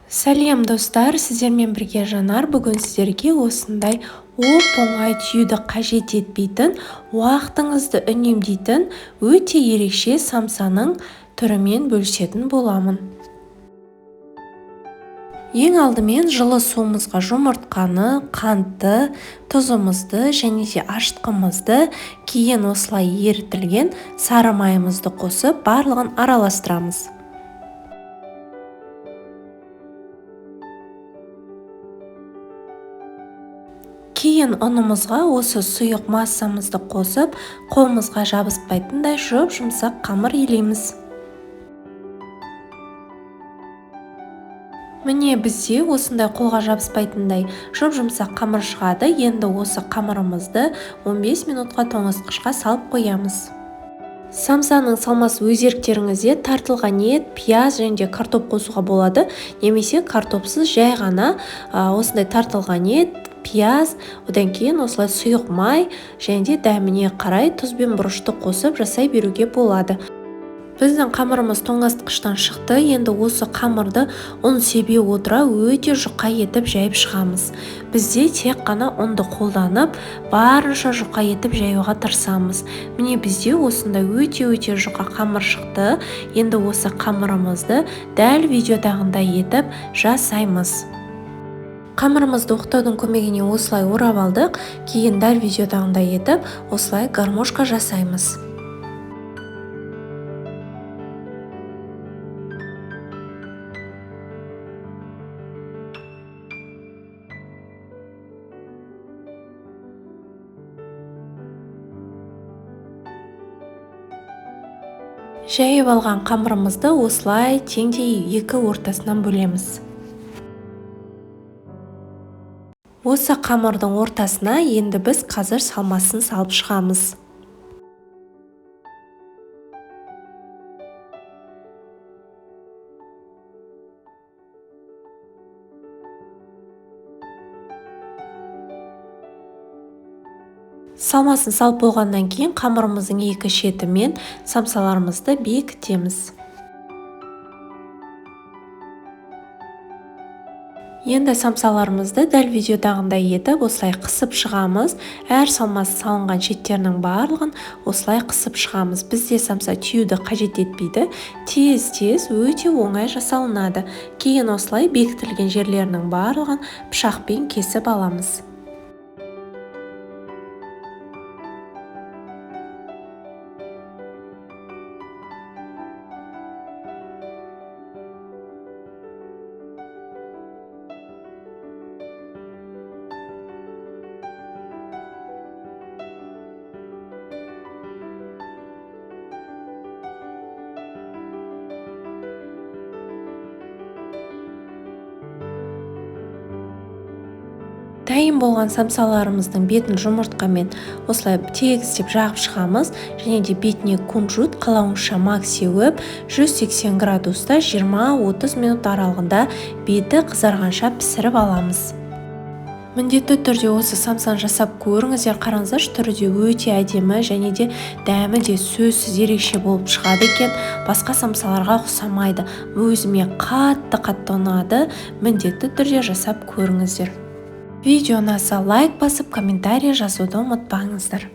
Сәлем достар, сіздермен бірге Жанар. Бүгін сіздерге осындай оп-оңай түюді қажет етпейтін, уақытыңызды үнемдейтін өте ерекше самсаның түрімен бөлісетін боламын. Ең алдымен жылы суымызға жұмыртқаны, қантты, тұзымызды және де ашытқымызды, кейін осылай ерітілген сары майымызды қосып, барлығын араластырамыз. Кейін ұнымызға осы сұйық массамызды қосып, қолымызға жабыспайтындай жұп-жұмсақ қамыр илейміз. Міне бізде осындай қолға жабыспайтындай жұп-жұмсақ қамыр шығады. Енді осы қамырымызды 15 минутқа тоңазытқышқа салып қоямыз. Самсаның салмасы өз еріктеріңізде, тартылған ет, пияз және де картоп қосуға болады, немесе картопсыз жай ғана осындай тартылған ет, пияз, одан кейін осылай сұйық май және де дәміне қарай тұз бен бұрышты қосып жасай беруге болады. Біздің қамырымыз тоңазытқыштан шықты. Енді осы қамырды ұн себе отыра өте жұқа етіп жайып шығамыз. Бізде тек қана ұнды қолданып, барынша жұқа етіп жаюға тырысамыз. Міне бізде осындай өте-өте жұқа қамыр шықты. Енді осы қамырымызды дәл видеодағындай етіп жасаймыз. Қамырымызды оқтаудың көмегіне осылай орап алдық. Кейін дәл видеодағындай етіп осылай гармошка жасаймыз. Жайып алған қамырымызды осылай теңдей екі ортасынан бөлеміз. Осы қамырдың ортасына енді біз қазір салмасын салып шығамыз. Салмасын салып болғаннан кейін қамырымыздың екі шетімен самсаларымызды бекітеміз. Енді самсаларымызды дәл видеодағындай етіп осылай қысып шығамыз. Әр салмасы салынған шеттерінің барлығын осылай қысып шығамыз. Бізде самса түюді қажет етпейді. Тез-тез өте оңай жасалынады. Кейін осылай бекітілген жерлерінің барлығын пышақпен кесіп аламыз. Дайын болған самсаларымыздың бетін жұмыртқамен осылай тегістеп жағып шығамыз және де бетіне кунжут, қалауыңызша мак сеуіп, 180 градуста 20-30 минут аралығында беті қызарғанша пісіріп аламыз. Міндетті түрде осы самсаны жасап көріңіздер, қараңыздаршы, түрі де өте әдемі және де дәмі де сөзсіз ерекше болып шығады екен. Басқа самсаларға ұқсамайды. Өзіме қатты-қатты ұнады. Міндетті түрде жасап көріңіздер. Видео ұнаса лайк басып, комментарий жазуды ұмытпаңыздар.